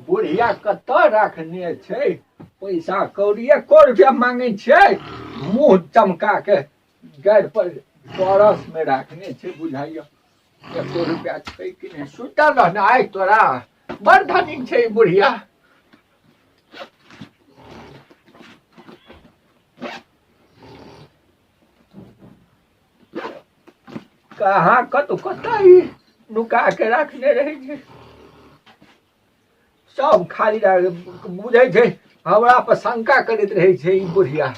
बुढ़िया कतऽ राखने छै पैसा कौड़ी? एको रुपया मांगे छै, मुंह चमका के गैर पर परस में राखने छै। बुझाइया एको रुपया छै कि नहि? सुतल रहना आइ तोरा। बड़ धनिक छै ई बुढ़िया। कहाँ कतौ कतऽ ई नुका के राखने रहै छै? सब खाली बुझै छै, हमरा पर शंका करैत रहै छै ई बुढ़िया।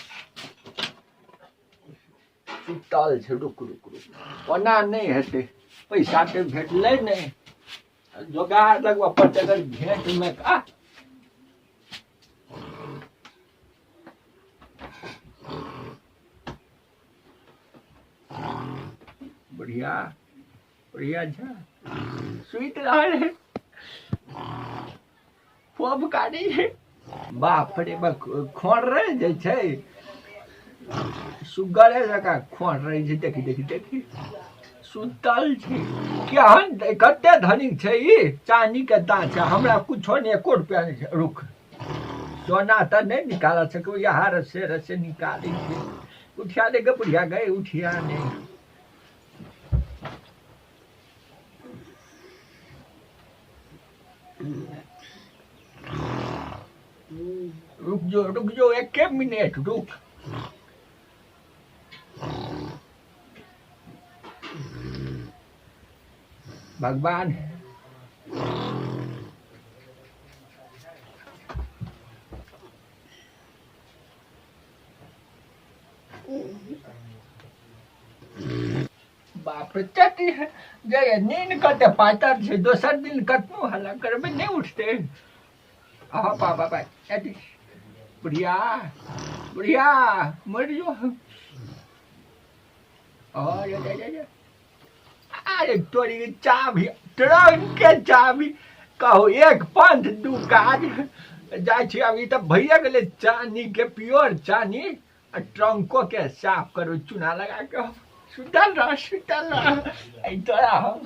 सुतल छै। रुक रुक रुक, ओना नहि हेतै। पैसा तऽ भेटलै नहि, जोगाड़ लगबऽ पड़तै। अगर भेंटमे का बढ़िया बढ़िया छै, सुति रहल है, फोफ काटै छै। बाप रे बाप, खोर रहे जे छै, सुगरे जकाँ खोर रहै छै। देखी देखी देखी, सुतल छै। केहन कते धनिक छै ई! चानी के दाँत छै। हमरा कुछो नहि, एको रुपया नहि छै। रुक, सोना तऽ नहि निकाल सकबै, यहाँ रसे रसे निकालै छै। उठिया दे गे बुढ़िया, गए उठिया नहि। रुक जो, रुक जो, एके मिनट रुक। भगवान, बाप रे, चटी है जे नींद कते पातर छै। दोसर दिन कतनो हल्ला करबै, नहि उठते। आहा बाबा बा, चटी बुढ़िया, बुढ़िया मर जो। अरे अरे अरे अरे, तोरी चाभी, ट्रंक के चाभी। कहो एक पंथ दू काज। जाइ छी अभी तऽ भैया गेलै चानी के, प्योर चानी। आ ट्रंको के साफ करू चूना लगा के। सुतल रह, सुतल रह। एहि तोरा हम